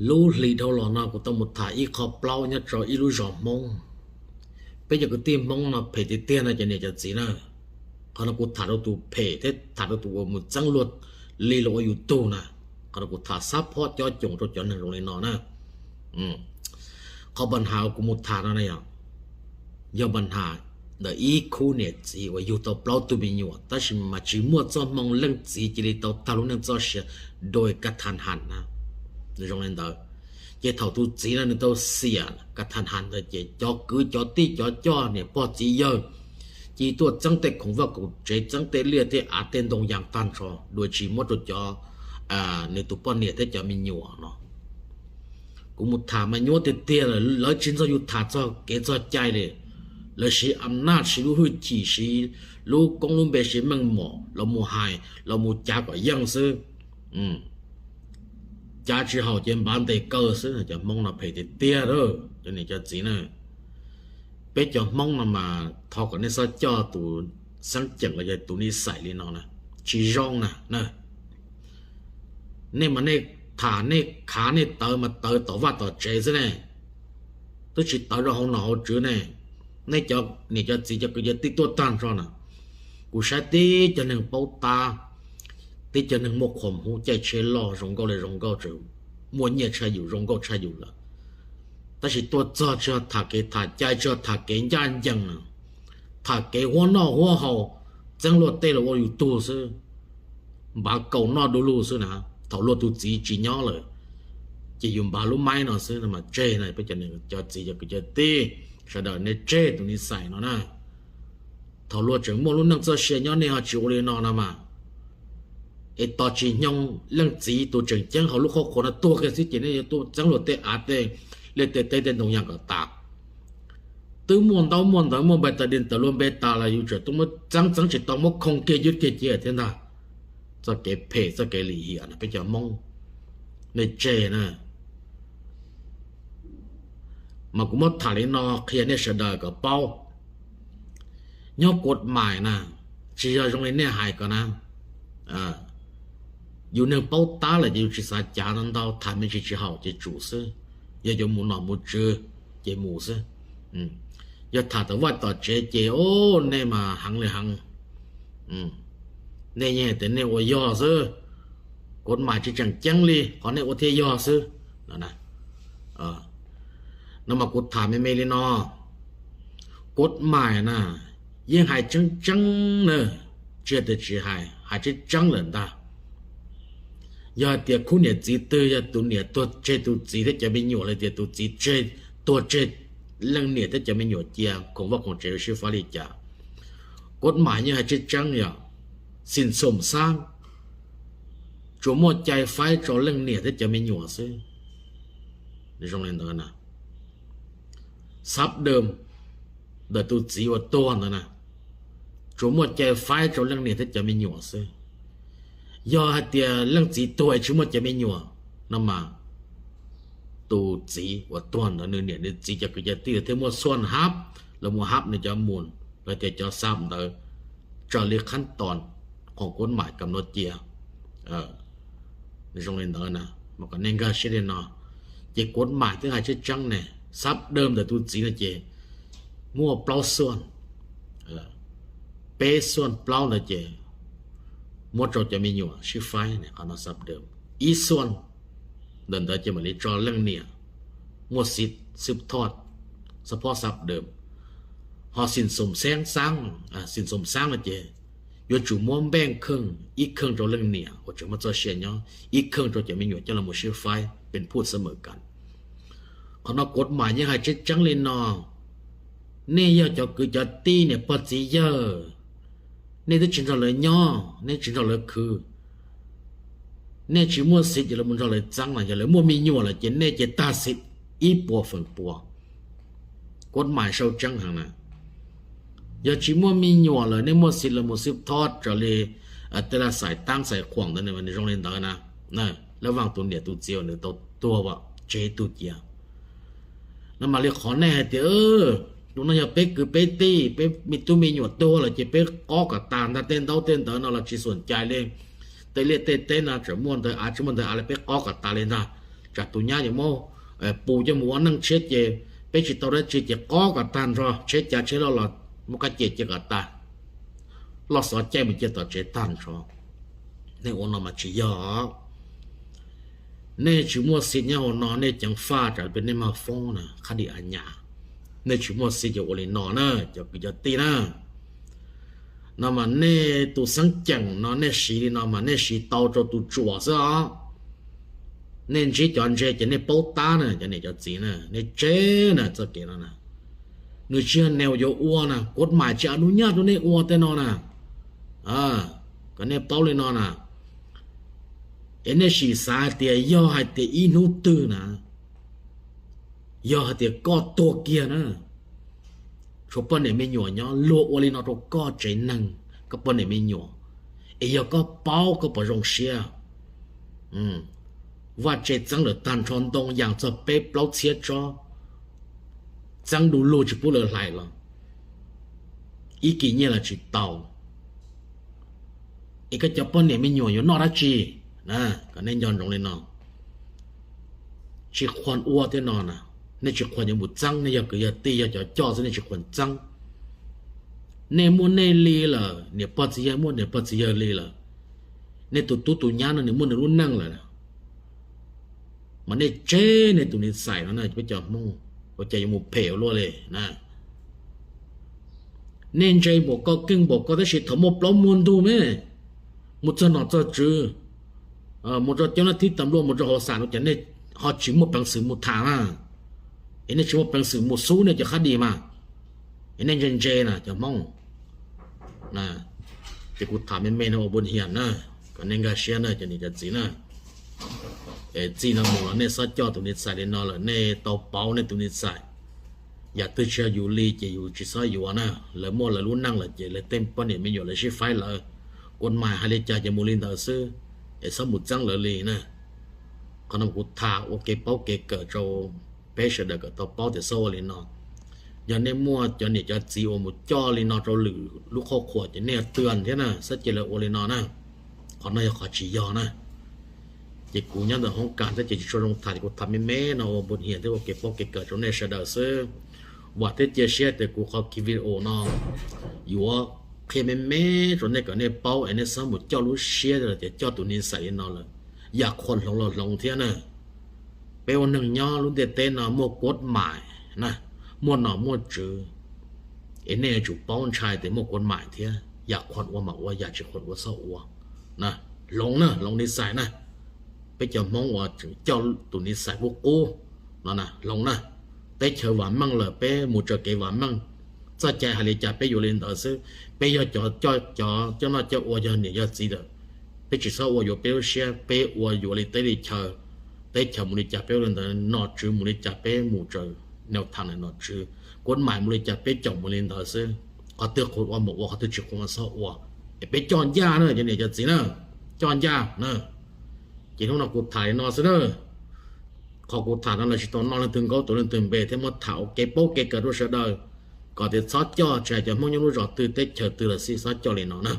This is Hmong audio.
Lub hlis dhau los no kuv tau mus tham ib qho plaub nyob rau ib lub zos Hmoob. Peb cov kwv tij Hmoob no phem tiag tiag no cov niam cov txiv na. Qhov no kuv tham rau tus phem thiab tham rau tus uas mus txeeb luag li los ua yus tug na. Qhov no kuv tham xab phob cob coos rau cov neeg zoo li no na. Qhov pab has uas kuv mus tham no na yog, yog pab has ntawm ib khub niam txiv uas yug tau plaub tug me nyuam tab sis mas tsis muaj txoj hmoo leej txiv cia li tau tag lub neej txoj sia dua ka tha has na. Zoo li ntawd, ces thaum tus txiv no nws tau xiam ka tha has ntawd ces cov kwv cov tij cov coj niam pog txiv yawg cia li tuaj txeeb tej khoom vaj khoom tsev, txeeb tej liaj tej av tej ntoo yas tag nrho dua tsis muab rau cov, nws tus poj niam thiab cov me nyuam no. Kuv mus tham mas nyuaj tiag tiag lawm, lawv tsis nrog yus tham txog kev txog cai li. Lawv siv am naj, siv lub hwj chim, siv lub koob lub npe, siv meej mom los mus hais los mus cav kom yeej xwb. Cav tsis haum ces npav ntes kaw xwb. Cov Hmoob no phem tiag tiag lawm cov niam cov txiv na. Peb cov Hmoob no mas thov kom nej txhob coj tus xeeb ceem los yog tus nij xais li no na, tsis zoo na. Nej mas nej tham nej khav nej tawv mas tawv tom vaj tom tsev xwb ne, twb tsis tawv rau hauv nom hauv tswv ne. Nej cov niam cov txiv cov kwv cov tij tuaj tag nrho na, kuv saib tib cov neeg paub tab, tib cov neeg muaj qhuas hmub, caij tsheb loj zoo nkauj li zoo nkauj, tseem muaj nyiaj tshaj yus, zoo nkauj tshaj yus lawm. Tab sis tuaj txog tsis yog tham kev tham cai, tsis yog tham kev ncaj ncees, tham kev huab noj huab haus, txeeb luag tej los ua yus tug xwb. Npav kaus noj du lug xwb na. Thaum luag tus txiv tsis nyob lawm ces yus npav lub maib no xwb no mas tseg na. Peb cov niam cov txiv cov kwv cov tij sawv daws, nej tseg tus nij xais no na. Thaum luag tseem muaj lub neej txoj sia nyob nej ho tsis ua li no no mas, es tos tsis nyoog leej txiv tus tseem ceeb hauv lub qhov qhuas no tuag kiag xwb ces nej yuav tuaj txeeb luag tej av tej liaj tej teb tej ntoo yas kom tas. Twb muaj ntaub muaj ntawv muaj npais tas di tas luag npe tas los yus tseem tuaj muab txeeb, txeeb tsis tau muab khoo kiag ywj kiag cia thiab ntag. Txoj kev phem txoj kev lim hiam no peb cov Hmoob, nej tseg na. Mas kuv muab tham li no qhia nej sawv daws kom paub. Nyob kuv mais na, tsis yog zoo li nej hais ko na. Yus neeg paub tab lawm ces yus tsis xav cav ntau ntau, tham me ntsis tsis haum ces tsum xwb. Yog yuav mus nom mus tswv ces mus xwb. Yog tham tom vaj tom tsev ces, o, nej mas heev li heev. Nej yeej tias nej ua yog xwb, kuv mais tsis tseem ceeb li, qhov nej ua thiaj yog xwb no. No mas kuv tham me me li no, kuv mais na, yeej hais tseeb tseeb na, tsis yog tias tsis hais, hais tseeb tseeb lawm ntag. Yog hais tias khub niam txiv twg yog tus niam tuag tseg tus txiv thiab cov me nyuam, los tias tus txiv tseg, tuag tseg leej niam thiab cov me nyuam cia, khoom vaj khoom tsev yuav sib faib li cas? Kuv mais yeej hais tseeb tseeb yog, xim xoom xab, tsuas muaj cai faib rau leej niam thiab cov me nyuam xwb. Zoo li ntawd na, xab dawm ntawm tus txiv uas tuag ntawd na, tsuas muaj cai faib rau leej niam thiab cov me nyuam xwb. Yog hais tias leej txiv tuag es tsis muaj cov me nyuam no mas, tus txiv uas tuag ntawd nws niam nws txiv cov kwv cov tij thiaj muaj xuaj hab los mus hab nws cov mus, los tias cov xab ntawd raws li khab toos khoom kuv mais kam no cia. Zoo li ntawd na, mas kom nej nkag siab li no. Ces kuv mais twb hais tseeb tseeb ne, xab dawm ntawm tus txiv no ces muaj plaub xuaj, peb xuaj plaub ntawd ces muab rau cov me nyuam sib faib, qhov no xab dawm. Ib xuaj ntawm ntawd ces mam li tso leej niam, muaj xiv xwb thoj, xab phob xab dawm. Ho xim xoom xeeb xaab, xim xoom xaab no ces yuav tsum muab npeej kheej, ib kheej rau leej niam uas tseem muaj txoj sia nyob, ib kheej rau cov me nyuam coj los sib faib, pes phuj xab mawm kas. Qhov no kuv mais yeej hais tseeb tseeb li no, nej yog cov kwv cov tij niam pog txiv yawg, nej twb tsis nrog lawv nyob, nej tsis nrog lawv khwv, nej tsis muaj xiv ces los nrog lawv txeeb, yog lawv muaj me nyuam lawm ces nej ces tag xiv ib puas feem pua. Kuv mais sau tseeb heev na. Yog tsis muaj me nyuam lawm nej muaj xiv los mus xwb thoj raws li tej laj xais taab xais khuam ntawd, nws zoo li ntawd na. Lawv vaaj tus niam tus txiv uas nws tau tuag tseg ib tug cia. No mas li qhov nej hais tias, tus no yog peb kwv peb tij, peb me tub me nyuam tuag lawm ces peb qob kom tas ntag, tej ntaub tej ntawv no los tsis xum cais li. Tej liaj tej teb no tseem muaj ntawd av tsis muaj ntawd av li peb qob kom tas li ntag. Tsam tus nyab yuav muab pus coj mus ua neej tshiab ces peb tsis tau dab tsi ces qob kom tag nrho, tsheb cav tsheb loj los muab kab cia cia kom tag, loj xov caij mus cia tom tsev tag nrho. Nej ua no mas tsis yog. Nej tsis muaj xiv nyob hauv no nej ceev faj tsam peb nej mag foob na, khab di a nyas. Nej tsis muaj xiv ces ua li no na cov kwv cov tij na. No mas nej tus xeeb ceem no nej siv li no mas nej siv tau rau tus tsuas xwb os. Nej ntsib cov ntse ces nej paub tab na cov niam cov txiv na, nej tseb na txoj kev no na. Nws tsis yog nws yuav ua na, kuv mam tsis a nub nyaj rau nej ua tej no na. Kom nej paub li no na. Es nej sim xav hais tias yog hais tias ib hnub twg na, yog hais tias koj tuag kiag na, tshuav poj niam me nyuam nyob, luag ua li no rau koj tsev neeg, koj poj niam me nyuam, es yog koj paub koj puas zoo siab? Vaj tse txeeb lawm tag nrho ntoo yas txog peb plaub txhiab tsob, txeeb du lug tsis pub lawv hlais los ib kis nyiaj los tsis tau. Es koj cov poj niam me nyuam yuav noj dab tsi? Kom nej nco ntsoov li no. Tsis qhuas ua thiab no na. Nej tsis qhuas yuav mus txeeb, nej yog kwv yog tij yog cov coj xwb nej tsis qhuas txeeb. Nej muaj nej li lawm, niam pog txiv yawg muaj niam pog txiv yawg li lawm. Nej tus tub tus nyab no nws muaj nws lub neej lawm, mas nej tseb nej tus nis xais no na peb cov Hmoob, ua cas yuav mus phem ua luaj li na. Nej ntse npaum ko keej npaum ko tab sis thaum muaj plaub muaj ntug me, mus txog nom txog tswv, mus rau coob nab thib tas nplua mus rau hauv xam no ces nej ho tsis muaj peev xwm mus tham na. Es nej tsis muaj peev xwm mus xub nej cov khab di mas, es nej ntse ntse na cov Hmoob. Ces kuv tham me me no ua npun hiam na, kom nej nkag siab na cov niam cov txiv na. Es txij no mus los nej txhob coj tus nis xais li no lawm, nej tau pauv nej tus nis xais. Yam twg tsis yog yus li ces yus tsis txhob yuav na. Lawv muaj lawv lub neej lawm ces lawv tej poj niam me nyuam lawv sib faib lawv, kuv mais hais li cas ces mus li ntawd xwb, es txhob mus txeeb lawv li na. Qhov no kuv tham ua kev paub kev kawm rau peb sawv daws kom tau paub tias txhob ua li no. Yog nej muaj cov niam cov txiv uas mus coj li no rau lwm lub qhov qhuas ces nej twv thiab na, txhob cia lawv ua li no na. Qhov no yog qhov tsis yog na. Ces kuv nyob ntawm hoob kas thiab ces tsis tshua zoo tham, ces kuv tham me me no ua npun hiam thiab ua kev paub kev kawm rau nej sawv daws xwb. Vam thiab cia siab tias kuv qhov video no yuav qhia me me rau nej kom nej paub es nej txhob mus coj lub siab tias coj tus nis xais li no lawm. Yam qhuas hloov los hloov thiab na. Peb ua neeg nyob lub ntiaj teb no muaj kuab mais na, muaj nom muaj tswv, es nej yuav tsum paub ntshai tias muaj kuab mais thiab. Yam qhuas ua mas ua, yam tsis qhuas ua txhob ua. Hloov na, hloov nis xais na. Peb cov Hmoob uas tseem coj tus nis xais qub qub no na, hloov na. Teb chaws vam meej lawm peb mus raws kev vam meej. Txoj cai hais li cas peb yuav li ntawd xwb. Peb yog cov coj noj coj ua, yog niam yog txiv lawm, peb tsis txhob ua yuav peb lub siab, peb ua yuav li teb li chaw. Teb chaws mus li cas peb ua li ntawd, nom tswv mus li cas peb mus raws nws tham ntawm nom tswv, kuab mais mus li cas peb caum mus li ntawd xwb. Qhov twg qhuas ua mas ua, qhov twg tsis qhuas ua txhob ua. Es peb coj ncaj na cov niam cov txiv na, coj ncaj na. Ces hnub no kuv tham li no xwb na. Qhov kuv tham no lawv tsis tau noj leej twg nkaub tuav leej twg npe thiab, muab tham ua kev paub kev kawm rau sawv daws kom tias txhob coj, tsis hais cov Hmoob nyob lub zos twg teb chaws twg los xij txhob coj li no na.